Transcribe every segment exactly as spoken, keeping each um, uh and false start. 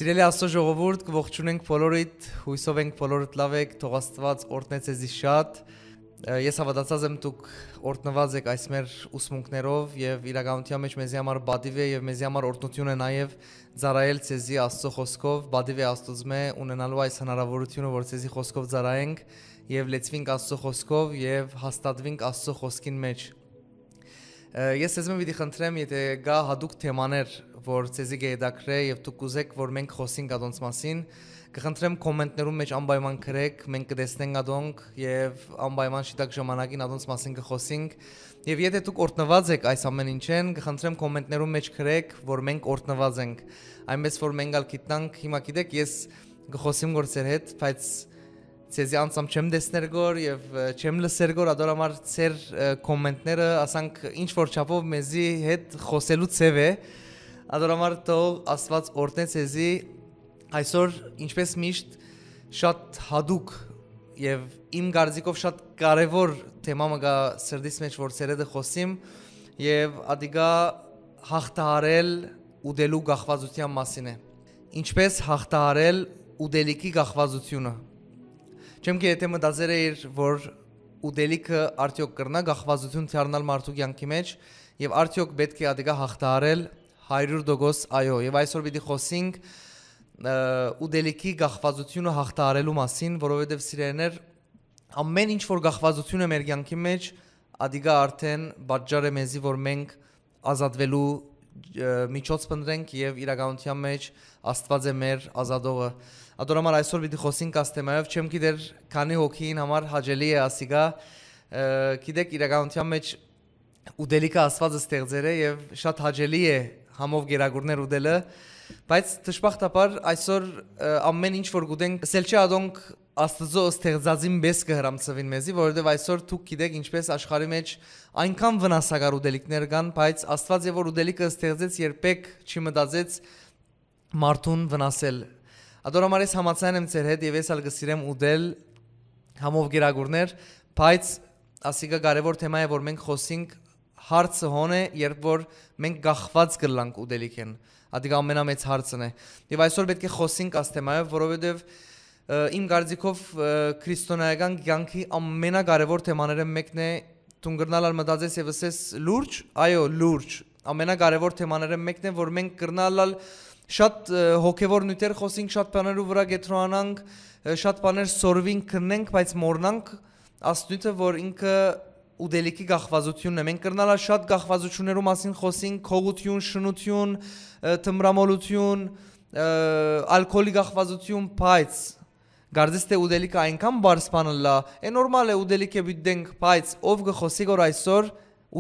Սիրելի Աստծո ժողովուրդ, կողջունենք բոլորիդ, հույսով ենք բոլորդ լաւ եք, թող Աստուած օրհնե ձեզի շատ։ Ը, ես հաւատացած եմ դուք օրհնուած եք այս մեր ուսմունքներով, եւ իրականության մեջ մեզի համար պատիւ է եւ մեզի համար օրհնություն է նաեւ ծառայել ձեզի Աստծո խօսքով, պատիւ է Աստուծմէ ունենալու այս հնարավորությունը, որ ձեզի խօսքով ծառայենք եւ լեցուինք Աստծո խօսքով եւ հաստատուինք Աստծո խօսքին մեջ։ Ը, ես ձեզմէ պիտի խնդրեմ, եթէ կա յատուկ թեմաներ, որ ձեզի կը հետաքրէ եւ դուք կուզէք, որ մենք խօսենք ատոնց մասին, կը խնդրեմ, կոմենտներուն մեջ անպայման գրեք, մենք կը տեսնենք ատոնք եւ անպայման շիտակ ժամանակին ատոնց մասին կը խօսենք։ Եւ եթէ դուք օրհնուած եք այս ամեն ինչէն, կը խնդրեմ, կոմենտներուն մեջ գրեք, որ մենք օրհնուած ենք։ Այնպես որ մենք ալ գիտնանք, հիմա գիտեք, ես կը խօսեմ գործեր հետ, բայց ձեզի անձամբ չեմ տեսներ գոր եւ, ը, չեմ լսեր գոր, ադոր համար ձեր, ը, կոմենտները, ասանք, ինչ որ չափով մեզի հետ խօսելու ձեւ է, ադոր համար թող Աստուած օրհնե ձեզի այսօր, ինչպես միշտ, շատ յատուկ եւ իմ կարծիքով շատ կարեւոր թեմա մը կա սրտիս մեջ, որ ցերեդը խօսիմ, եւ ադիկա հաղթահարել ուտելու կախվածության մասին է։ Ինչպես հաղթահարել ուտելիքի կախվածությունը։ Չեմ գիտեր, եթէ մտածեր էիր, որ ուտելիքը արդեօք կրնա կախվածություն դառնալ մարդու կյանքի մեջ, եւ արդեօք պէտք է ադիկա հաղթահարել հարիւր տոկոս, այո, եւ այսօր պիտի խօսենք, ը, ուտելիքի կախվածությունը հաղթահարելու մասին, որովհետեւ, սիրելիներ, ամեն ինչ որ կախվածություն է մեր կյանքի մեջ, ադիկա արդեն պատճառ է մեզի, որ մենք ազատուելու, ը, միջոց փնտրենք, եւ իրականության մեջ Աստուած է մեր ազատողը։ Ադոր համար այսօր պիտի խօսենք այս թեմայով, չեմ գիտեր քանի հոգին համար հաճելի է ասիկա, ը, գիտեք, իրականության մեջ ուտելիքը Աստուածը ստեղծեր է եւ շատ հաճելի է համով գերագուրներ ուտելը, բայց դժբախտաբար այսօր, ը, ամեն ինչ որ կուտենք, սել չէ ադոնք Աստծո ստեղծածին պէս կը հրամցվին մեզի, որովհետեւ այսօր դուք գիտեք ինչպես աշխարհի մեջ այնքան վնասակար ուտելիքներ կան, բայց Աստուած է որ ուտելիքը ստեղծեց, երբեք չի մտածեց մարդուն վնասել։ Ադոր համար ես համաձայն եմ ձեր հետ եւ ես ալ կը սիրեմ ուտել համով գերագուրներ, բայց ասիկա կարեւոր թեմա է, որ մենք խօսենք, հարցը հոն է, երբ որ մենք կախված կլանք ուտելիքէն, ադիկա ամենամեծ հարցն է։ Եւ այսօր պէտք է խօսենք այս թեմայով, որովհետեւ, ը, իմ կարծիքով, ը, քրիստոնեական կյանքի ամենակարեւոր թեմաներէն մեկն է, դուն կրնալ ալ մտածես եւ ըսես, լուրջ, այո, լուրջ, ամենակարեւոր թեմաներէն մեկն է, որ մենք կրնալ ալ շատ, ը, հոգեվոր նիւթեր խօսենք, շատ բաներու վրա կեդրոանանք, ը, շատ բաներ սորվինք, քննենք, բայց մոռնանք աս նիւթը, որ ինքը ուտելիքի կախվածությունն է։ Մենք կրնալ ալ շատ կախվածություններու մասին խօսենք, քողություն, շնություն, ը, թմրամոլություն, ը, ալկոհոլի կախվածություն, բայց կարծես թէ ուտելիքը այնքան պարզ բան ըլլայ, է նորմալ է, ուտելիքը պիտի դենք, բայց ով կը խօսի որ այսօր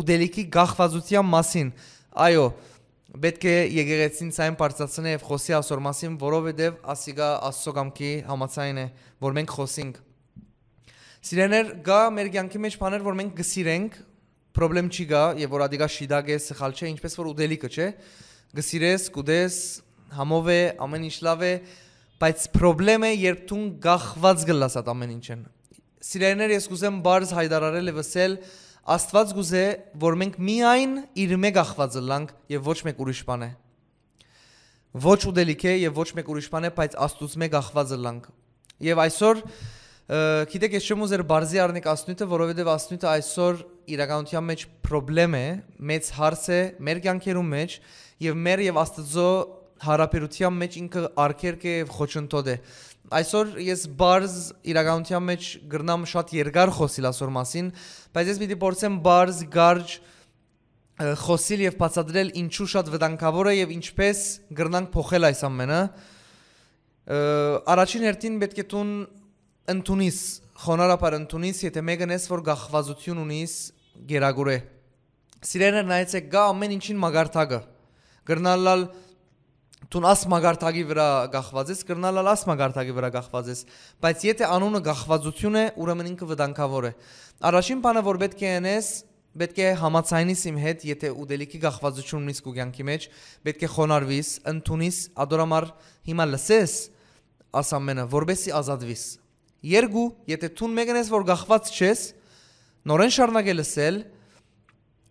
ուտելիքի կախվածության մասին։ Այո, պէտք է եկեղեցին ցայն բարձրացնէ եւ խօսի ասոր մասին, որովհետեւ ասիկա Աստծո կամքի համաձայն է, որ մենք խօսենք։ Սիրեներ, կա մեր կյանքի մեջ բաներ, որ մենք կը սիրենք, պրոբլեմ չի գա, եւ որ ադիկա շիտակ է, սխալ չէ, ինչպես որ ուտելիքը չէ, կը սիրես, կուտես, համով է, ամեն ինչ լաւ է, բայց պրոբլեմ է, երբ դուն կախված կլաս այդ ամեն ինչեն։ Սիրեներ, ես կուզեմ բարձ հայտարարել եւ ըսել, Աստված կուզէ, որ մենք միայն իր մէ կախված ըլլանք եւ ոչ մեկ ուրիշ բան է։ Ոչ ուտելիք է եւ ոչ մեկ ուրիշ բան է, բայց Աստուծմէ կախված ըլլանք։ Եւ այսօր, ը, գիտեք, ես չեմ ուզեր բարձի առնեք ասնույթը, որովհետեւ ասնույթը այսօր իրականության մեջ պրոբլեմ է, մեծ հարց է մեր կյանքերուն մեջ եւ մեր եւ Աստծո հարաբերության մեջ ինքը արգելք է եւ խոչընդոտ է։ Այսօր ես բարձ իրականության մեջ կրնամ շատ երկար խոսիլ ասոր մասին, բայց ես պիտի փորձեմ բարձ, կարճ, ը, խօսիլ եւ բացատրել ինչու շատ վտանգաւոր է եւ ինչպես կրնանք փոխել այս ամենը։ Ը, առաջին հերթին պէտք է դուն ընդունիս, խոնարհաբար ընդունիս, եթէ մեկն ես, որ կախվածություն ունիս գերագուրէ։ Սիրեներ, նայեցեք, կա ամեն ինչին մագարտակը։ Կրնալ ալ դուն աս մագարտակի վրա կախված ես, կրնալ ալ աս մագարտակի վրա կախված ես, բայց եթէ անունը կախվածություն է, ուրեմն ինքը վտանգաւոր է։ Առաջին բանը, որ պէտք է ընես, պէտք է համաձայնիս իմ հետ, եթէ ուտելիքի կախվածություն ունիս քու կյանքի մեջ, պէտք է խոնարհվիս, ընդունիս, ադոր համար հիմա լսես աս ամենը, որպեսզի ազատվիս։ Երկու, եթէ դուն մեկն ես, որ կախված չես, նորեն շարունակե լսել,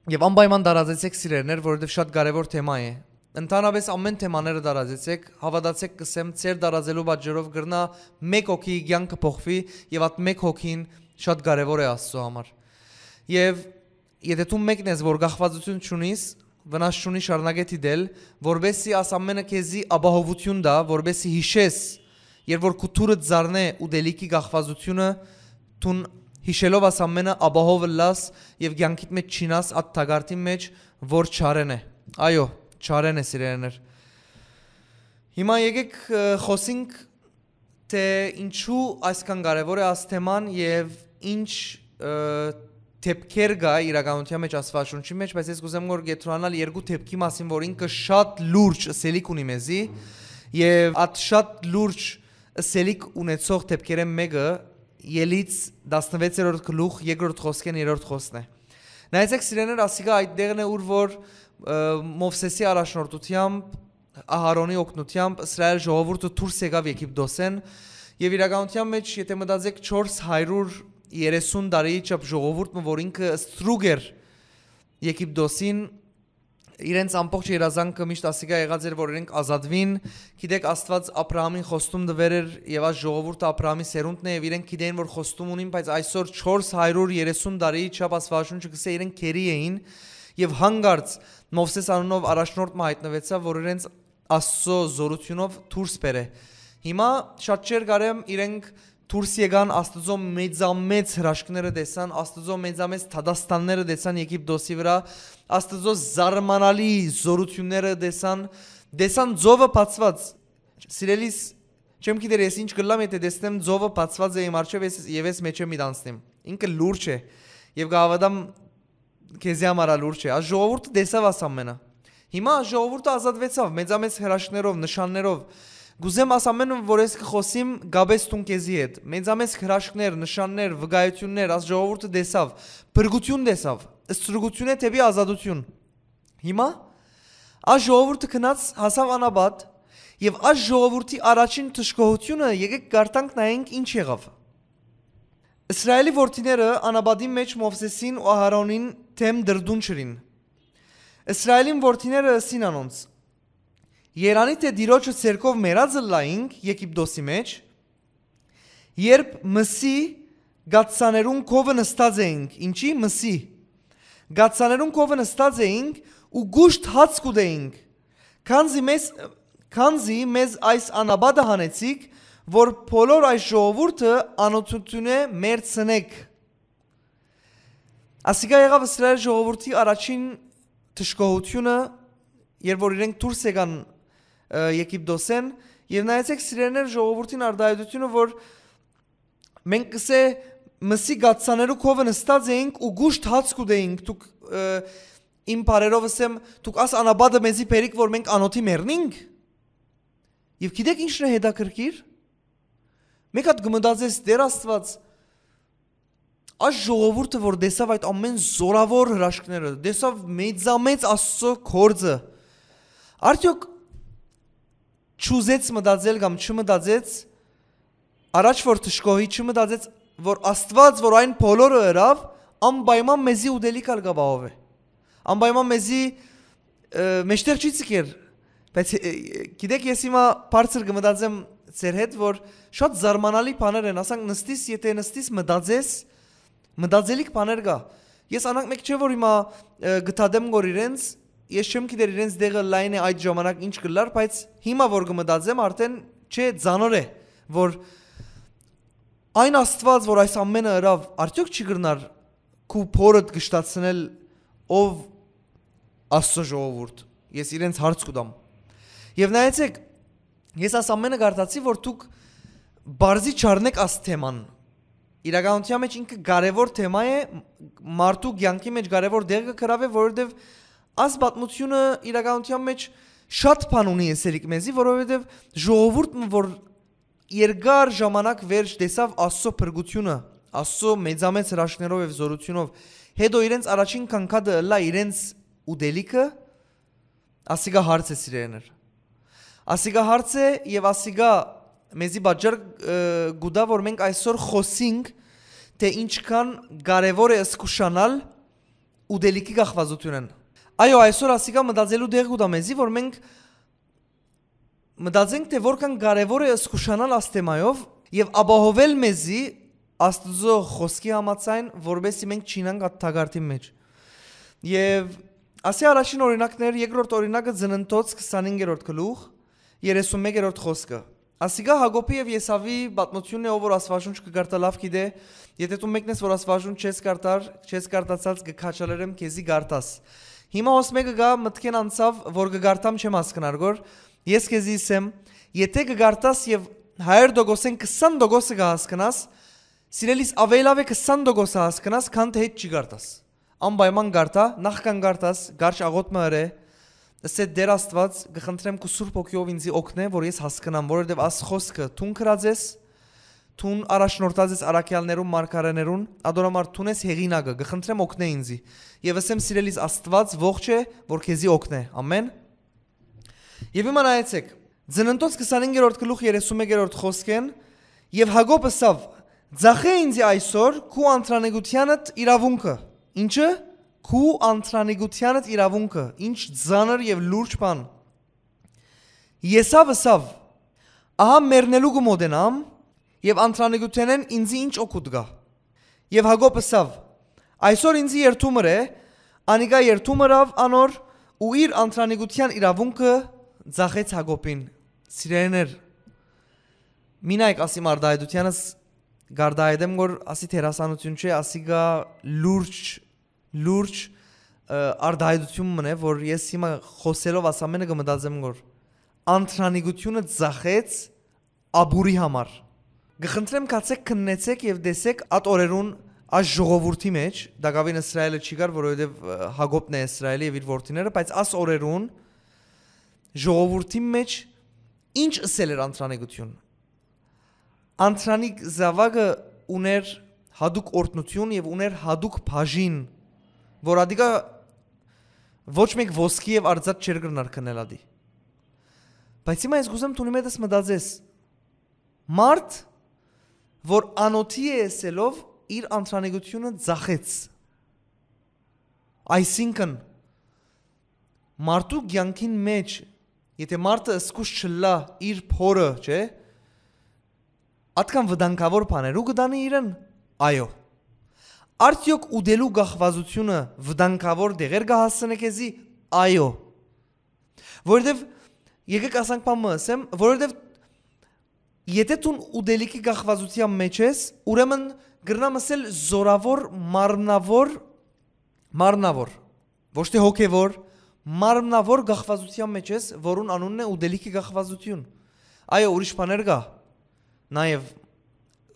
եւ անպայման տարածեցեք, սիրելիներ, որովհետեւ շատ կարեւոր թեմա է։ Ընդհանրապէս ամէն թեմաները տարածեցէք, հաւատացէք, կ'ըսեմ, ձեր տարածելու պատճառով կրնայ մէկ հոգի կեանքը փոխուի, եւ այդ մէկ հոգին շատ կարեւոր է Աստուծոյ համար։ Եւ եթէ դու մեկն ես, որ կախվածութիւն չունիս, վնաս չունի, շարունակէ դիտել, որպէսզի աս ամէնը քեզի ապահովութիւն տայ, որպէսզի յիշես, երբ որ քու դուռդ զարնէ ուտելիքի կախվածութիւնը, դուն յիշելով աս ամէնը ապահով ըլլաս եւ կեանքիդ մէջ չիյնաս այդ թակարդին մէջ, որ չարէն է։ Այո, չարէն է, սիրելիներ։ Հիմա եկեք, ը, խօսենք, թէ ինչու այսքան կարեւոր է այս թեման եւ ինչ, ը, դեպքեր կայ իրականութեան մէջ, Աստուածաշունչի մէջ, բայց ես կ'ուզեմ որ կեդրոնանալ երկու դեպքի մասին, որ ինքը շատ լուրջ ըսելիք ունի մեզի, եւ այդ շատ լուրջ ըսելիք ունեցող դեպքերէն մէկը Ելից տասնվեցերորդ գլուխ, երկրորդ խօսքէն երրորդ խօսքն է։ Նայեցեք, սիրելիներ, ասիկա այդ տեղն է, ուր որ, ը, Մովսէսի առաջնորդութեամբ, Ահարոնի օգնութեամբ Իսրայէլ ժողովուրդը դուրս եկաւ Եգիպտոսէն, եւ իրականութեան մէջ, եթէ մտածեք, չորս հարիւր երեսուն տարիի չափ ժողովուրդ մը, որ ինքը ստրուկ էր Եգիպտոսին, իրենց ամբողջ երազանքը միշտ ասիկա եղած էր, որ իրենք ազատուին։ Գիտեք, Աստուած Աբրահամին խոստում տուեր էր եւ այս ժողովուրդը Աբրահամի սերունդն է, եւ իրենք գիտեին, որ խոստում ունին, բայց այսօր չորս հարիւր երեսուն տարիի չափ Աստուածաշունչը կ'ըսէ, իրենք գերի էին, եւ հանկարծ Մովսէս անունով առաջնորդ մը յայտնուեցաւ, որ իրենց Աստուծոյ զօրութիւնով դուրս բերէ։ Հիմա շատ չէր կարեմ իրենք դուրս եկան, Աստուծոյ մեծամեծ հրաշքները տեսան, Աստուծոյ մեծամեծ դատաստանները տեսան Եգիպտոսի վրայ, Աստուծոյ զարմանալի զօրութիւնները տեսան, տեսան ծովը բացուած։ Սիրելիս, չեմ գիտեր ես ինչ կ'ըլլամ, եթէ տեսնեմ ծովը բացուած է իմ առջեւ, ես, եւ ես մէջէ մի տանցնեմ։ Ինքը լուրջ է, եւ կհաւատամ, քեզի համար ալ լուրջ է։ Այս ժողովուրդը տեսաւ աս ամէնը։ Հիմա այս ժողովուրդը ազատուեցաւ մեծամեծ հրաշքներով, նշաններով։ Կ'ուզեմ աս ամէնը, որ ես կը խօսիմ, գաբես դուն քեզի հետ։ Մեծամեծ հրաշքներ, նշաններ, վկայութիւններ, այս ժողովուրդը տեսաւ, փրկութիւն տեսաւ, ստրուկութիւնէ դէպի ազատութիւն։ Հիմա այս ժողովուրդը գնաց, հասաւ անապատ, եւ այս ժողովուրդի առաջին դժգոհութիւնը, եկեք կարդանք, նայենք ինչ եղաւ։ Իսրայէլի որդիները անապատին մէջ Մովսէսին ու Ահարոնին դէմ դրդուն չըրին։ Իսրայէլին որդիները ըսին անոնց. «Երանի թէ Տիրոջը ձեռքով մեռած ըլլայինք Եգիպտոսի մէջ, երբ մսի գացցաներուն քովը նստած էինք»։ Ինչի՞, մսի։ «Գացցաներուն քովը նստած էինք ու կուշտ հաց կ'ուտէինք, քանզի մեզ, քանզի մեզ այս անապատը հանեցիք, որ բոլոր այս ժողովուրդը անօթութիւնէ մեռցնէք»։ Ասիկա եղաւ Իսրայէլ ժողովուրդի առաջին դժգոհութիւնը, երբ որ իրենք դուրս եկան, ը, Եգիպտոսէն, եւ նայեցեք, սիրելիներ, ժողովուրդին արտահայտութիւնը, որ մենք, կ'ըսէ, մսի գացցաներու քովը նստած էինք ու կուշտ հաց կ'ուտէինք, դուք, ը, իմ բարերով ըսեմ, դուք աս անապատը մեզի բերիք, որ մենք անօթի մեռնինք։ Եւ գիտեք ի՞նչն է հետաքրքիր։ Մէկ հատ կը մտածես, Տէր Աստուած, այս ժողովուրդը, որ տեսաւ այդ ամէն զորաւոր հրաշքները, տեսաւ մեծամեծ Աստուծոյ գործը, արդեօք չուզեց մտածել կամ չմտածեց, առաջ որ դժգոհի, չմտածեց, որ Աստուած, որ այն բոլորը ըրաւ, անպայման մեզի ուտելիք ալ կ'ապահովէ։ Անպայման մեզի, ը, մեջտեղ չի ձգեր, բայց, ը, գիտեք, ես հիմա բարձր կը մտածեմ ձեր հետ, որ շատ զարմանալի բաներ են, ասանք, նստիս, եթէ նստիս մտածես, մտածելիք բաներ կայ։ Ես անանկ մէկ չէ, որ հիմա, ը, կը դատեմ գոր իրենց, ես չեմ գիտեր իրենց դեղը լայն է այդ ժամանակ ինչ կլար, բայց հիմա որ կը մտածեմ, արդեն չէ, ծանոր է, որ այն Աստուած, որ այս ամենը ըրաւ, արդյոք չի կրնար քու փորդ կշտացնել, ով Աստծո ժողովուրդ։ Ես իրենց հարց կու տամ։ Եվ նայեցեք, ես աս ամենը կարդացի, որ դուք բարձի չառնեք աս թեման։ Իրականության մեջ ինքը կարևոր թեմա է, մարդու կյանքի մեջ կարևոր դեր կը գրաւէ, որովհետև աս պատմությունը իրականության մեջ շատ բան ունի ըսելիք մեզի, որովհետև ժողովուրդ մը, որ երկար ժամանակ վերջ տեսավ Աստծո փրկությունը, Աստծո մեծամեծ հրաշքներով և զորությունով, հետո իրենց առաջին կանգատը ըլլայ իրենց ուտելիքը, ասիկա հարց է, սիրելիներ։ Ասիկա հարց է և ասիկա մեզի պատճառ, ը, կու տայ, որ մենք այսօր խօսինք, թե ինչքան կարևոր է զգուշանալ ուտելիքի կախվածությունէն։ Այո, այսօր ասիկա մտածելու տեղ կու տայ մեզի, որ մենք մտածենք, թէ որքան կարեւոր է զգուշանալ այս թեմայով եւ ապահովել մեզի Աստուծոյ խօսքի համաձայն, որպեսզի մենք չիյնանք այդ թակարդին մէջ։ Եւ ասի առաջին օրինակներ, երկրորդ օրինակը Ծննդոց քսանհինգերորդ գլուխ, երեսուն մեկերորդ խօսքը։ Ասիկա Յակոբի եւ Եսաւի պատմութիւնն է, ով որ Աստուածաշունչ կը կարդայ, լաւ գիտէ, եթէ դու մեկն ես, որ Աստուածաշունչ չես կարդար, չես կարդացած, կը քաջալերեմ քեզի կարդաս։ Հիմա հոս մէկը գայ մտքէն անցաւ, որ կը կարդամ, չեմ հասկնար գոր։ Ես քեզի ըսեմ, եթէ կը կարդաս եւ հարիւր տոկոսէն քսան տոկոսը կը հասկնաս, սիրելիս, աւելաւէ քսան տոկոսը հասկնաս, քան թէ հեչ չի կարդաս։ Անպայման կարդայ, նախքան կարդաս, կարճ աղօթք մը ըրէ, ըսէ, Տէր Աստուած, կը խնդրեմ քու Սուրբ Հոգիով ինծի օգնէ, որ ես հասկնամ, որովհետեւ աս խօսքը դուն գրած ես, դուն առաջնորդած ես առաքեալներուն, մարգարեներուն, ատոր համար դուն ես հեղինակը, կը խնդրեմ օգնէ ինծի։ Եւ ըսեմ, սիրելիս, Աստուած ողջ է, որ քեզի օգնէ։ Ամեն։ Եւ հիմա նայեցէք, Ծննդոց քսանհինգերորդ գլուխ, երեսուն մեկերորդ խօսքէն, եւ Յակոբ ըսաւ, «Ծախէ ինծի այսօր քու անտրանիկութեանդ իրաւունքը»։ Ինչը՞։ Քու անտրանիկութեանդ իրաւունքը։ Ինչ ծանր եւ լուրջ բան։ Եսաւ ըսաւ, «Ահա մեռնելու կը մօտենամ, եւ անտրանիկութենէն ինծի ինչ օգուտ կայ»։ Եւ Յակոբ ըսաւ, «Այսօր ինծի երդում ըրէ»։ Անիկա երդում ըրաւ անոր ու իր անտրանիկութեան իրաւունքը ծախեց Յակոբին։ Սիրելիներ, մի նայեք, ասի, իմ արտահայտութեանս կ'արտահայտեմ, որ ասի դերասանութիւն չէ, ասիկա լուրջ, լուրջ, ը, արտահայտութիւն մըն է, որ ես հիմա խօսելով աս ամէնը կը մտածեմ, որ անտրանիկութիւնը ծախեց ապուրի համար։ Կը խնդրեմ, գացէք, քննեցէք եւ տեսէք այդ օրերուն այս ժողովուրդի մէջ, տակաւին Իսրայէլը չի կար, որովհետեւ, ը, Յակոբն է Իսրայէլը եւ իր որդիները, բայց այս օրերուն ժողովուրդի մէջ ինչ ըսել էր անտրանիկութիւն։ Անտրանիկ զաւակը ունէր յատուկ օրհնութիւն եւ ունէր յատուկ բաժին, որ ատիկա ոչ մէկ ոսկի եւ արծաթ չէր կրնար քննել ատի։ Բայց հիմա ես կ'ուզեմ դուն մետս մտածես, մարդ, որ անօթի է ըսելով, իր անտրանիկութիւնը ծախեց։ Այսինքն, մարդու կեանքին մէջ, եթէ մարդը զգուշ չըլլայ իր փորը, չէ՞, ատկան վտանգաւոր բաներու կը տանի իրեն։ Այո։ Արդեօք ուտելու կախուածութիւնը վտանգաւոր դեղեր կը հասցնէ քեզի։ Այո։ Որովհետեւ, եկեք ասանք բան մը ըսեմ, որովհետեւ եթէ դուն ուտելիքի կախուածութեան մէջ ես, ուրեմն կրնամ ըսել զորաւոր մարմնաւոր, մարմնաւոր, ոչ թէ հոգեւոր, մարմնաւոր կախուածութեան մէջ ես, որուն անունն է ուտելիքի կախուածութիւն։ Այո, ուրիշ բաներ կայ, նաեւ,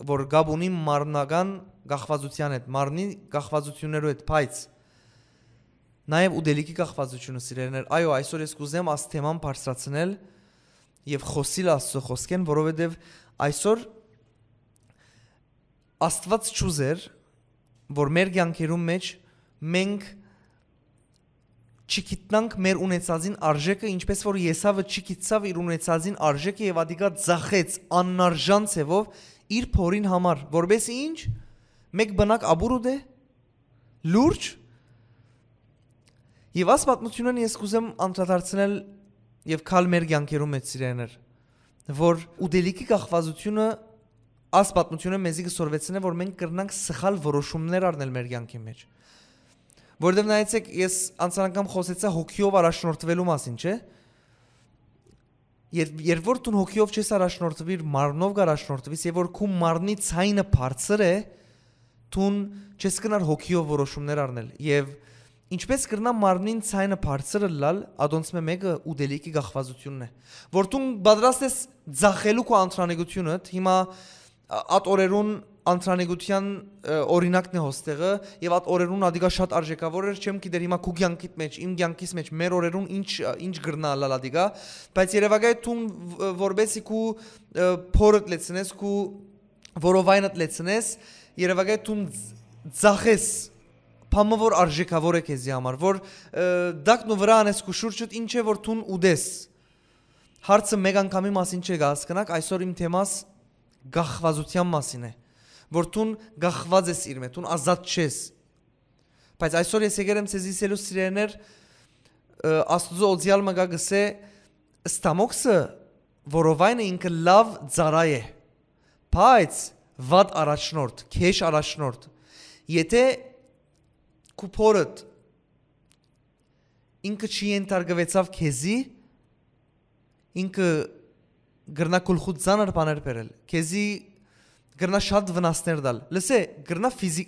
որ կապ ունի մարմնական կախուածութեան հետ, մարմնի կախուածութիւններու հետ, բայց նաեւ ուտելիքի կախուածութիւնը, սիրելիներ։ Այո, այսօր ես կ'ուզեմ աս թեման բարձրացնել եւ խօսիլ Աստծո խօսքէն, որովհետեւ այսօր Աստուած չուզեր, որ մեր կեանքերուն մէջ մենք չգիտնանք մեր ունեցածին արժէքը, ինչպես որ Եսաւը չգիտցաւ իր ունեցածին արժէքը եւ ատիկա ծախեց աննարժան ձեւով իր փորին համար, որպեսզի ինչ, մէկ բնակ ապուր ուտէ, լուրջ։ Եւ աս պատմութիւնն ես կ'ուզեմ անդրադարձնել եւ գալ մեր կեանքերուն մէջ, սիրելիներ, որ ուտելիքի կախուածութիւնը, աս պատմութիւնը մեզի կը սորվեցնէ, որ մենք կրնանք սխալ որոշումներ առնել մեր կեանքի մէջ։ Որովհետեւ նայեցեք, ես անցան անգամ խօսեցայ հոգիով առաջնորդվելու մասին, չէ՞։ Երբ, երբ որ դուն հոգիով չես առաջնորդվիր, մարմնով կ'առաջնորդվիս, եւ որ քու մարմնի ձայնը բարձր է, դուն չես կրնար հոգիով որոշումներ առնել։ Եւ ինչպես կրնայ մարմնին ձայնը բարձր ըլլալ, ադոնցմէ մէկը ուտելիքի կախուածութիւնն է, որ դուն պատրաստ ես ձախելու քու անտրանիկութիւնդ, հիմա ա-, այդ օրերուն անտրանիկութեան, ը, օրինակն է հոստեղը, եւ այդ օրերուն ադիկա շատ արժեքաւոր էր, չեմ գիտեր հիմա քու կեանքիդ մէջ, իմ կեանքիս մէջ, մեր օրերուն ինչ, ինչ կրնայ ըլլալ ադիկա, բայց երեւակայ դուն, ը, որպեսի քու, ը, փորդ լեցնես, քու որովայնդ լեցնես, երեւակայ դուն ձ-, ձախես, բան մը որ արժեքաւոր է քեզի համար, որ, ը, դակն ու վրան ես քու շուրջդ, ինչ է որ դուն ուտես։ Հարցը մէկ անգամի մասին չէ, կը հասկնաք, այսօր իմ թեմաս կախուածութեան մասին է, որ դուն կախված ես իր մէջ, դուն ազատ չես։ Բայց այսօր ես եկեր եմ ձեզի ասելու, սիրելիներ, Ը, Աստուծոյ օծեալ մը գա գսէ, Սթամոքսը որովայնը ինքը լաւ ծառայ է, բայց վատ առաջնորդ, քեշ առաջնորդ։ Եթե քու փորդ ինքը չի ենթարկուեցաւ քեզի, ինքը կրնայ քուլխուտ ծանր բաներ բերել, քեզի կրնայ շատ վնասներ տալ։ Լսէ, կրնայ ֆիզի-,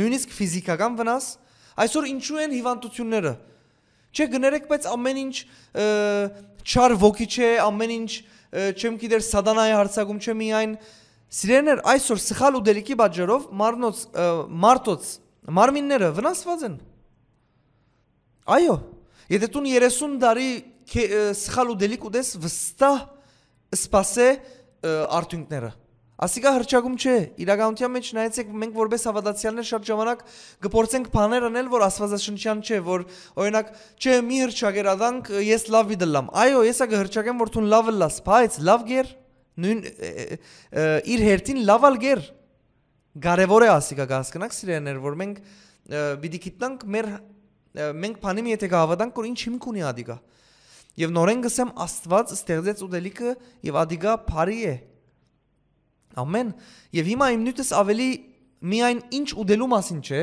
նոյնիսկ ֆիզիքական վնաս։ Այսօր ինչու են հիվանդությունները։ Չէ, կներեք, բայց ամեն ինչ, ը, չար ոգի չէ, ամեն ինչ, ը, չեմ գիտեր, սատանայի հարցակում չէ միայն։ Սիրելիներ, այսօր սխալ ուտելիքի պատճառով մարմնոց, ը, մարդոց մարմինները վնասված են։ Այո, եթե դուն երեսուն տարի քե-, ը, սխալ ուտելիք ուտես, վստահ սպասէ, ը, արդյունքները։ Ասիկա հրճակում չէ։ Իրականության մեջ նայեցեք, մենք որպես հաւատացեալներ շատ ժամանակ կը փորձենք բաներ անել, որ աստվածաշնչեան չէ, որ, օրինակ, «Չէ, մի հրճակեր ադանք, ես լաւ պիտի ըլլամ»։ Այո, ես ա կը հրճակեմ, որ դուն լաւ ըլլաս, բայց լաւ գեր, նոյն, ը, ը, ը, իր հերթին լաւ ալ գեր։ Կարեւոր է ասիկա, կ'հասկնաք, սիրելիներ, որ մենք, ը, պիտի գիտնանք մեր, ը, մենք բանի մի եթե կհաւատանք, որ ինչ հիմք ունի ադիկա։ Եւ նորէն կ'ըսեմ, Աստուած ստեղծեց ուտելիքը եւ ադիկա բարի է։ Ամեն։ Եւ հիմա իմ նիւթս աւելի միայն ինչ ուտելու մասին չէ,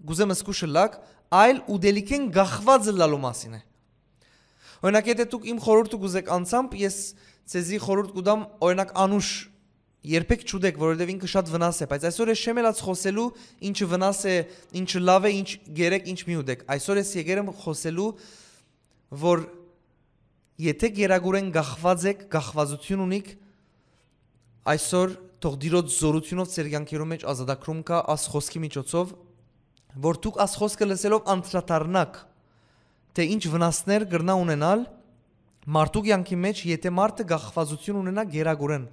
կ'ուզեմ զգուշ ըլլաք, այլ ուտելիքէն կախված ըլլալու մասին է։ Օրինակ, եթե դուք իմ խորհուրդը կ'ուզէք անձամբ, ես ձեզի խորհուրդ կու տամ, օրինակ, անուշ երբեք չուտեք, որովհետեւ ինքը շատ վնաս է, բայց այսօր ես չեմ ելած խօսելու ինչը վնաս է, ինչը լաւ է, ինչ գերեք, ինչ մի ուտեք։ Այսօր ես եկեր եմ խօսելու, որ եթե գերագուրեն կախված եք, կախվածություն ունիք, այսօր թող Տիրոջ զօրութիւնով ձեր կեանքերու մէջ ազատագրում կայ աս խօսքի միջոցով, որ դուք աս խօսքը լսելով անդրադառնաք, թէ ինչ վնասներ կրնայ ունենալ մարդու կեանքի մէջ, եթե մարդը կախվածություն ունենայ գերագուրեն։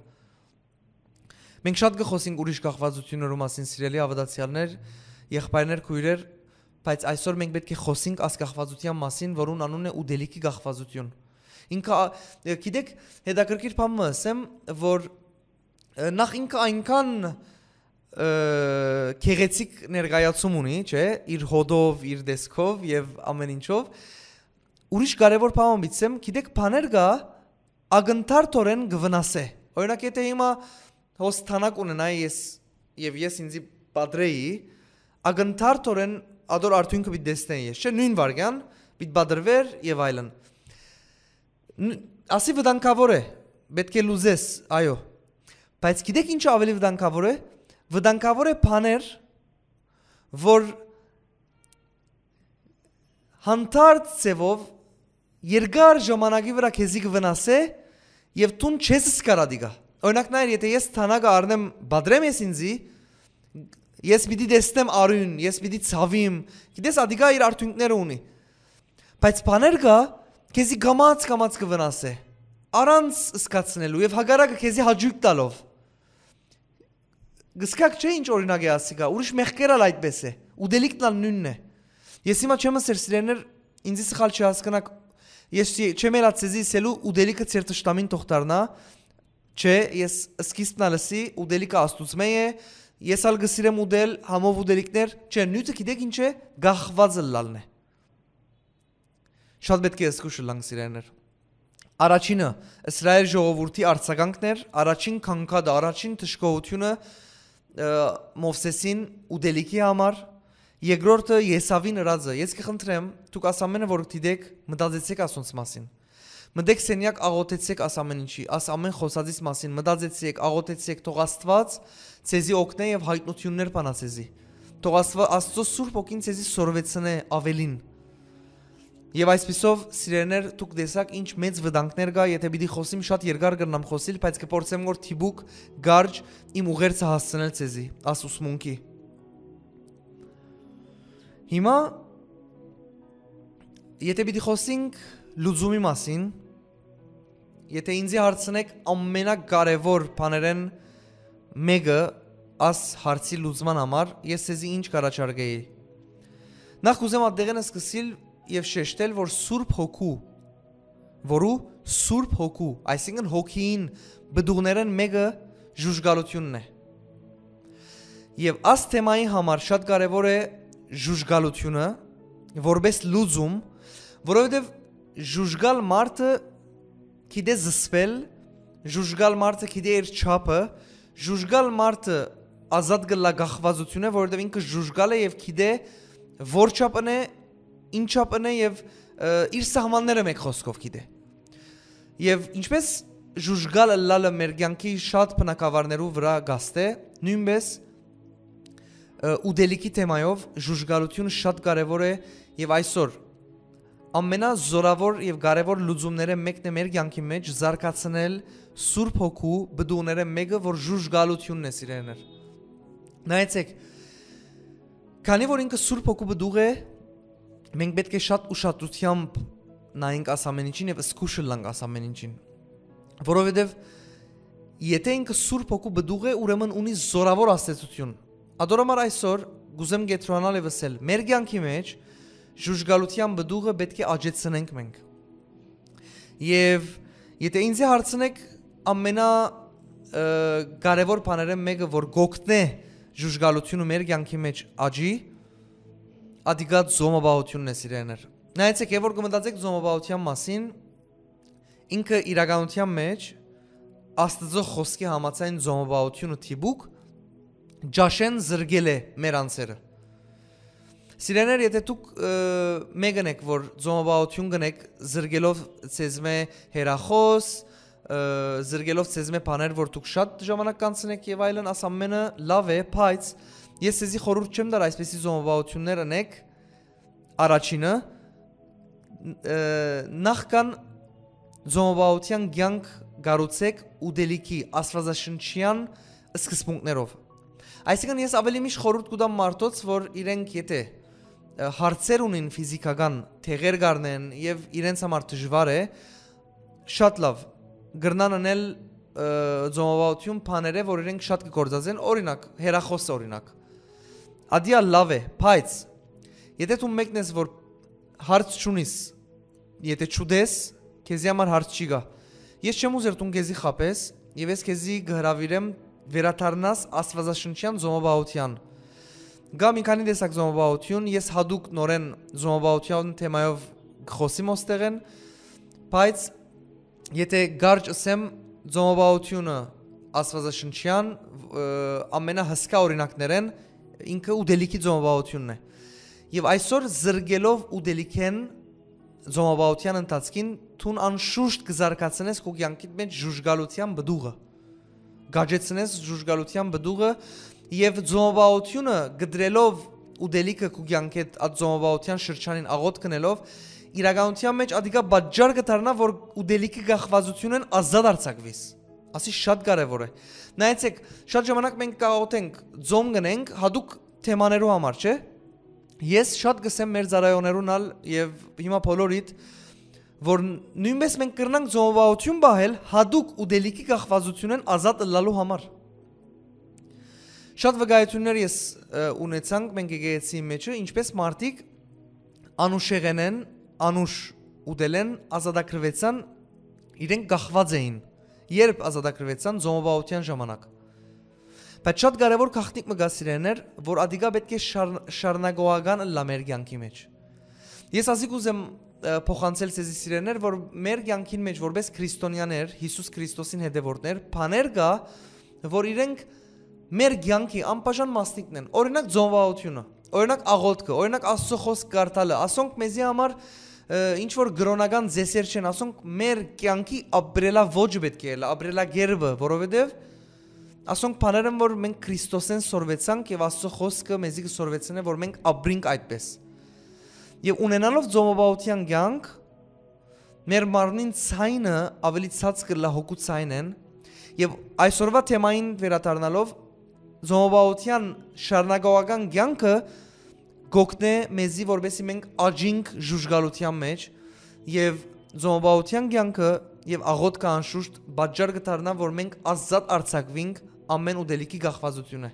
Մենք շատ կը խօսենք ուրիշ կախվածություններու մասին, սիրելի հաւատացեալներ, եղբայրներ, քոյրեր, բայց այսօր մենք պէտք է խօսենք աս կախվածութեան մասին, որուն անունն է ուտելիքի կախվածութիւն։ Ինքը, ա, գիտեք, հետաքրքիր բան մը ըսեմ, որ, ը, նախ ինքը այնքան, ը, գեղեցիկ ներկայացում ունի, չէ՞, իր հոտով, իր տեսքով եւ ամեն ինչով։ Ուրիշ կարեւոր բան մը պիտի ըսեմ, գիտեք, բաներ կայ, ակնթարթօրէն կը վնասէ։ Օրինակ, եթե հիմա հոս թանակ ունենայ ես, եւ ես ինձի պատրեի, ակնթարթօրէն ադոր արդիւնքը պիտի տեսնէի ես, չէ՞, նոյն վայրկեան պիտի պատրվեր եւ այլն։ Ն-, ասի վտանգաւոր է, պէտք է լուծես, այո։ Բայց գիտեք ինչը աւելի վտանգաւոր է։ Վտանգաւոր է բաներ, որ հանդարտ ձեւով երկար ժամանակի վրայ քեզի կը վնասէ եւ դուն չես զգար ադիկա։ Օրինակ, նայր, եթե ես թանագը առնեմ, բادرեմ ես ինձի, ես պիտի տեսնեմ արիւն, ես պիտի ցաւիմ, գիտես, ադիկա իր արդիւնքները ունի։ Բայց բաներ կայ, քեզի կամաց-կամաց կը վնասէ, առանց զգացնելու եւ հակառակը քեզի հաճոյք տալով։ Գսկակ չէ՞ ինչ օրինակ է ասիկա, ուրիշ մեղքեր ալ այդպես է, ուտելիքն ալ նոյնն է։ Ես հիմա չեմ ըսեր, սիրելիներ, ինձի սխալ չի հասկնաք, ես չի-, չեմ ելած ձեզի ըսելու ուտելիքը ձեր թշնամին թող դառնայ, չէ, ես սկիզբն ալ ըսի, ուտելիքը Աստուծմէ է, ես ալ կը սիրեմ ուտել, համով ուտելիքներ, չէ, նիւթը գիտեք ինչ է, կախված ըլլալն է։ Շատ պէտք է զգուշ ըլլանք, սիրելիներ։ Առաջինը, Իսրայէլ ժողովուրդի արձագանքն էր, առաջին քանքատը, առաջին դժգոհութիւնը, ը, Մովսեսին ուտելիքի համար, երկրորդը Եսաւին ըրածը։ Ես կը խնդրեմ, դուք աս ամենը որ դիտեք, մտածեցեք ասոնց մասին։ Մտեք սենեակ, աղօթեցեք աս ամեն ինչի, աս ամեն խօսածիս մասին, մտածեցեք, աղօթեցեք, թող Աստուած ձեզի օգնէ եւ յայտնութիւններ բանա ձեզի։ Թող Աստուա-, Աստուծոյ Սուրբ Հոգին ձեզի սորվեցնէ աւելին։ Եւ այսպիսով, սիրելիներ, դուք տեսաք ինչ մեծ վտանգներ կայ, եթե պիտի խօսիմ, շատ երկար կրնամ խօսիլ, բայց կը փորձեմ որ թիպուկ կարճ իմ ուղերձը հասցնել ձեզի, աս ուսմունքի։ Հիմա, եթե պիտի խօսենք լուծումի մասին, եթե ինձի հարցնեք ամենակարեւոր բաներէն մէկը աս հարցի լուծման համար, ես ձեզի ինչ կ'առաջարկեի։ Նախ կ'ուզեմ ատտեղէն սկսիլ եւ շեշտել, որ Սուրբ Հոգու, որու Սուրբ Հոգու, այսինքն Հոգիին պտուղներէն մէկը ժուժկալութիւնն է։ Եւ աս թեմայի համար շատ կարեւոր է ժուժկալութիւնը, որպես լուծում, Որովհետեւ ժուժկալ մարդը գիտէ զսպել, ժուժկալ մարդը գիտէ իր չափը, ժուժկալ մարդը ազատ կ'ըլլայ կախուածութիւնէ, որովհետեւ ինքը ժուժկալ է եւ գիտէ որ չափ ընէ, ինչ չափ ընէ եւ, ը, իր սահմանները, մէկ խօսքով, գիտէ։ Եւ ինչպէս ժուժկալ ըլլալը մեր կեանքի շատ բնագաւառներու վրայ կ'ազդէ, նոյնպէս, ը, ուտելիքի թեմայով ժուժկալութիւնը շատ կարեւոր է եւ այսօր ամենազօրաւոր եւ կարեւոր լուծումներէն մէկն է մեր կեանքի մէջ զարգացնել Սուրբ Հոգու պտուղներէն մէկը, որ ժուժկալութիւնն է, սիրելիներ։ Նայեցէք, քանի որ ինքը Սուրբ Հոգու պտուղ է, մենք պէտք է շատ ուշադրութեամբ նայենք աս ամէն ինչին եւ զգուշ ըլլանք աս ամէն ինչին, որովհետեւ եթե ինքը Սուրբ Հոգու պտուղ է, ուրեմն ունի զօրաւոր ազդեցութիւն։ Ատոր համար այսօր կ'ուզեմ կեդրոնանալ եւ ըսել, մեր կեանքի մէջ ժուժկալութեան պտուղը պէտք է աճեցնենք մենք։ Եւ եթե ինձի հարցնէք, ամենա, ը, կարեւոր բաներէն մէկը, որ կ'օգնէ ժուժկալութիւնը մեր կեանքի մէջ աճի, ատիկա ծոմապահութիւնն է, սիրելիներ։ Նայեցէք, երբ որ կը մտածեք ծոմապահութեան մասին, ինքը իրականութեան մէջ Աստուծոյ խօսքի համաձայն ծոմապահութիւնը դիպուկ ճաշէն զրկել է մեր անձերը։ Սիրելիներ, եթե դուք, ը, մէկն էք, որ ծոմապահութիւն կ'ընէք զրկելով ձեզմէ հեռախօս, ը, զրկելով ձեզմէ բաներ, որ դուք շատ ժամանակ կ'անցնէք եւ այլն, աս ամէնը լաւ է, բայց ես ձեզի խորհուրդ չեմ տար այսպիսի ծոմապահութիւններ ընէք, առաջինը, ը, նախքան ծոմապահութեան կեանք կառուցէք ուտելիքի, աստուածաշնչեան սկզբունքներով։ Այսինքն, ես աւելի միշտ խորհուրդ կու տամ մարդոց, որ իրենք եթե, ը, հարցեր ունին ֆիզիքական, տեղեր կ'առնեն եւ իրենց համար դժուար է, շատ լաւ, կրնան ընել, ը, ծոմապահութիւն բաներէ, որ իրենք շատ կը գործածեն, օրինակ, հեռախօս օրինակ։ Ատիկա լաւ է, բայց եթե դու մեկն ես, որ հարց չունիս, եթե չուտես, քեզի համար հարց չի գայ։ Ես չեմ ուզեր դուն քեզի խաբես եւ ես քեզի կը հրաւիրեմ վերադառնաս աստուածաշնչեան ծոմապահութեան։ Կայ մի քանի տեսակ ծոմապահութիւն, ես յատուկ նորէն ծոմապահութեան թեմայով կը խօսիմ ոստեղէն, բայց եթե կարճ ըսեմ, ծոմապահութիւնը աստուածաշնչեան, ը, ամենահսկայ օրինակներէն ինքը ուտելիքի ծոմապահութիւնն է։ Եւ այսօր զրկելով ուտելիքէն ծոմապահութեան ընթացքին, դուն անշուշտ կը զարգացնես քու կեանքիդ մէջ ժուժկալութեան պտուղը, կ'աճեցնես ժուժկալութեան պտուղը եւ ծոմապահութիւնը կտրելով ուտելիքը քու կեանքիդ, այդ ծոմապահութեան շրջանին աղօթք ընելով, իրականութեան մէջ ատիկա պատճառ կը դառնայ, որ ուտելիքի կախուածութիւնէն ազատ արձակուիս։ Ասի շատ կարեւոր է։ Նայեցէք, շատ ժամանակ մենք կաղօթենք, ծոմ կ'ընենք, յատուկ թեմաներու համար, չէ՞։ Ես շատ կ'ըսեմ մեր ծառայողներուն ալ եւ հիմա բոլորիդ, որ նոյնպէս մենք կրնանք ծոմապահութիւն պահել յատուկ ուտելիքի կախուածութիւնէն ազատ ըլլալու համար։ Շատ վկայութիւններ ես, ը, ունեցանք մենք եկեղեցիի մէջը, ինչպէս մարդիկ անուշեղէնէն, անուշ ուտելէն ազատագրուեցան, իրենք կախուած էին, երբ ազատագրուեցան, ծոմապահութեան ժամանակ։ Բայց շատ կարեւոր գաղտնիք մը կայ, սիրելիներ, որ ատիկա պէտք է շար-, շարունակողական ըլլայ մեր կեանքի մէջ։ Ես ասի կ'ուզեմ, ը, փոխանցել ձեզի, սիրելիներ, որ մեր կեանքին մէջ, որպէս քրիստոնեաներ, Յիսուս Քրիստոսին հետեւորդներ, բաներ կայ, որ իրենք մեր կեանքի անբաժան մասնիկն են։ Օրինակ, ծոմապահութիւնը, օրինակ, աղօթքը, օրինակ, Աստուծոյ խօսք կարդալը, ասոնք մեզի համար, ը, ինչ որ կրօնական ծեսեր չեն, ասոնք մեր կեանքի ապրելաոճը պէտք է ըլլայ, ապրելակերպը, որովհետեւ ասոնք բաներ են, որ մենք Քրիստոսէն սորվեցանք եւ Աստուծոյ խօսքը մեզի կը սորվեցնէ, որ մենք ապրինք այդպէս։ Եւ ունենալով ծոմապահութեան կեանք, մեր մարմնին ցայնը աւելի ցած կ'ըլլայ հոգու ցայնէն, եւ այսօրուայ թեմային վերադառնալով, ծոմապահութեան շարունակողական կեանքը կ'օգնէ մեզի, որպէսզի մենք աճինք ժուժկալութեան մէջ, եւ ծոմապահութեան կեանքը եւ աղօթքը անշուշտ պատճառ կը դառնայ, որ մենք ազատ արձակուինք ամէն ուտելիքի կախուածութիւնէ։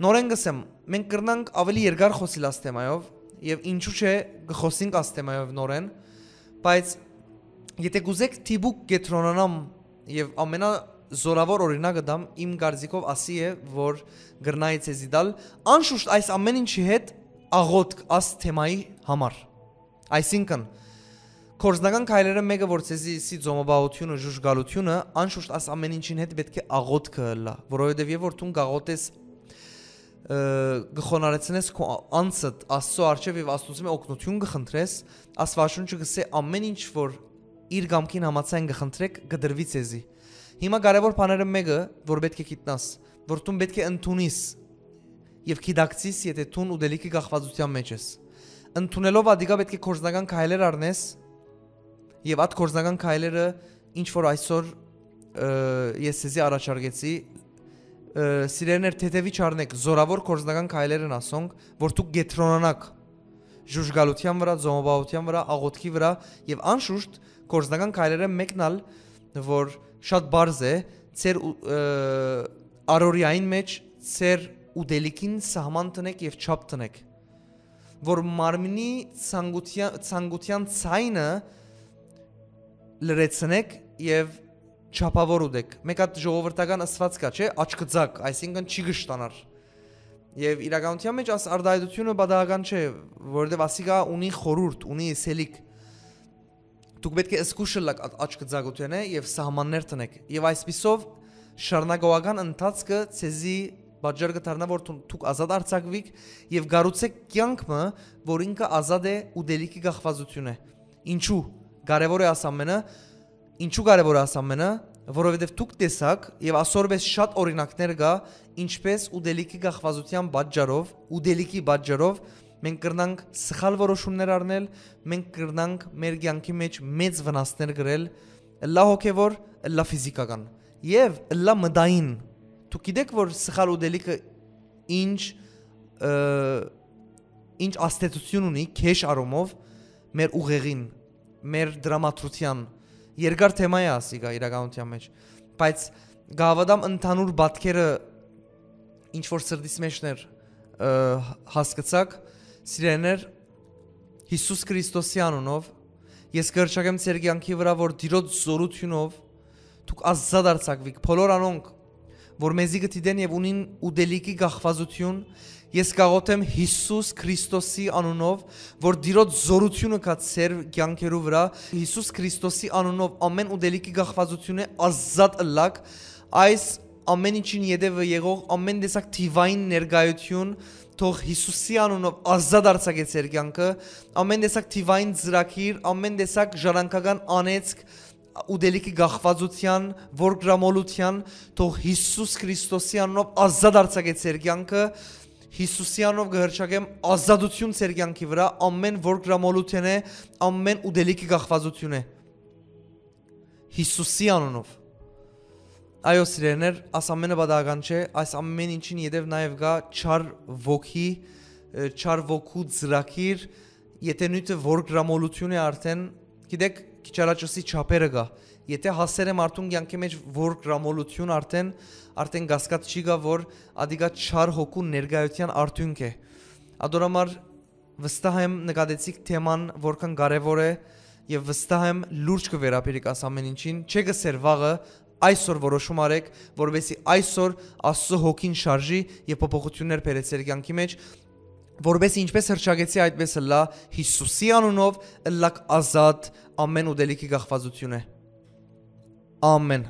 Նորէն կ'ըսեմ, մենք կրնանք աւելի երկար խօսիլ աս թեմայով, եւ ինչու՞ չէ, կը խօսինք աս թեմայով նորէն, բայց եթե կ'ուզէք դիպուկ կեդրոնանամ եւ ամենազօրաւոր օրինակը տամ, իմ կարծիքով ասի է, որ կրնայի ձեզի տալ, անշուշտ այս ամէն ինչի հետ աղօթք աս թեմայի համար։ Այսինքն, Գործնական քայլերը մէկը, որ ցեզի սի ծոմապահութիւնը, ժուժկալութիւնը, անշուշտ աս ամէն ինչին հետ պէտք է աղօթքը ըլլայ, որովհետեւ երբ որ դուն կաղօթես, ը, կը խոնարհեցնես քո անձդ Աստծո առջեւ եւ Աստուծմէ օգնութիւն կը խնդրես, Աստուածաշունչը կ'ըսէ. «Ամէն ինչ որ իր կամքին համաձայն կը խնդրէք, կը տրուի ձեզի»։ Հիմա կարեւոր բաները մէկը, որ պէտք է գիտնաս, որ դուն պէտք է ընդունիս եւ գիտակցիս, եթէ դուն ուտելիքի կախվածութեան մէջ ես։ Ընդունելով ատիկա պէտք է գործնական քայլեր առնես, եւ այդ գործնական քայլերը, ինչ որ այսօր, ը, ես ձեզի առաջարկեցի, ը, սիրելիներ, թեթեւի չառնեք, զորաւոր գործնական քայլեր են ասոնք, որ դուք կեդրոնանաք ժուժկալութեան վրայ, ծոմապահութեան վրայ, աղօթքի վրայ, եւ անշուշտ գործնական քայլերը մեկն ալ, որ շատ պարզ է, ձեր ու-, ը, առօրեային մէջ ձեր ուտելիքին սահման տնեք եւ չափ տնեք, որ մարմնի ցանկութեան, ցանկութեան ցայնը լրացնեք եւ չափաւոր ուտեք։ Մէկ հատ ժողովրդական ըսուած կայ, չէ՞, աչքծակ, այսինքն չի կշտանար։ Եւ իրականութեան մէջ աս արտայայտութիւնը պատահական չէ, որովհետեւ ասիկա ունի խորհուրդ, ունի ըսելիք։ Դուք պէտք է զգուշ ըլլաք ա-, աչքծակութենէ եւ սահմաններ տնեք։ Եւ այսպիսով շարունակողական ընթացքը ձեզի պատճառ կը դառնայ, որ դու-, դուք ազատ արձակուիք եւ կառուցէք կեանք մը, որ ինքը ազատ է ուտելիքի կախվածութիւնէ։ Ինչու կարեւոր է աս ամէնը, ինչու կարեւոր է աս ամէնը, որովհետեւ դուք տեսաք, եւ ասոր պէս շատ օրինակներ կայ, ինչպէս ուտելիքի կախվածութեան պատճառով, ուտելիքի պատճառով մենք կրնանք սխալ որոշումներ առնել, մենք կրնանք մեր կեանքի մէջ մեծ վնասներ կրել, ըլլայ հոգեւոր, ըլլայ ֆիզիքական եւ ըլլայ մտային։ Դուք գիտէք, որ սխալ ուտելիքը ինչ, ը, ինչ ազդեցութիւն ունի քեշ առումով մեր ուղեղին, մեր տրամադրութեան։ Երկար թեմայ է ասիկա իրականութեան մէջ, բայց կհաւատամ ընդհանուր պատկերը ինչ որ սրտիս մէջն էր, ը, հասկցաք, սիրելիներ, Յիսուս Քրիստոսի անունով ես կ'հռչակեմ ձեր կեանքի վրայ, որ Տիրոջ զօրութիւնով դուք ազատ արձակուիք բոլոր անոնք, որ մեզի կը դիտեն եւ ունին ուտելիքի կախվածութիւն։ Ես կաղօթեմ Յիսուս Քրիստոսի անունով, որ Տիրոջ զօրութիւնը գայ ձեր կեանքերու վրայ։ Յիսուս Քրիստոսի անունով ամէն ուտելիքի կախվածութիւնէ ազատ ըլլաք։ Այս ամէն ինչին ետեւը եղող ամէն տեսակ թիվային ներկայութիւն թող Յիսուսի անունով ազատ արձակէ ձեր կեանքը, ամէն տեսակ թիվային ծրագիր, ամէն տեսակ ժառանգական անեծք, ուտելիքի կախվածութեան, որգրամոլութեան, թող Յիսուս Քրիստոսի անունով ազատ արձակէ ձեր կեանքը, Յիսուսի անունով կը հռչակեմ ազատութիւն ձեր կեանքի վրայ, ամէն որգրամոլութենէ, ամէն ուտելիքի կախվածութիւնէ։ Յիսուսի անունով։ Այո, սիրելիներ, այս ամէնը պատահական չէ, այս ամէն ինչին ետեւ նաեւ կայ չար ոգի, ը, չար ոգու ծրագիր, եթե նիւթը որգրամոլութիւն է արդեն, գիտէք, քիչ առաջ ըսի չափերը կայ, եթե հասեր է մարդուն կեանքի մէջ որգրամոլութիւն արդեն, արդեն կասկած չի կայ, որ ատիկա չար հոգու ներկայութեան արդիւնք է։ Ատոր համար վստահ եմ նկատեցիք թեման որքան կարեւոր է եւ վստահ եմ լուրջ կը վերաբերիք աս ամէն ինչին, չէ կը սեր վաղը, այսօր որոշում արեք, որովհետեւ այսօր Աստծո հոգին շարժի եւ փոփոխութիւններ բերեցեր կեանքի մէջ, որովհետեւ ինչպես հռչակեցի, այդպես ըլլա Յիսուսի անունով, ըլլաք ազատ ամէն ուտելիքի կախվածութիւնէ։ Ամեն։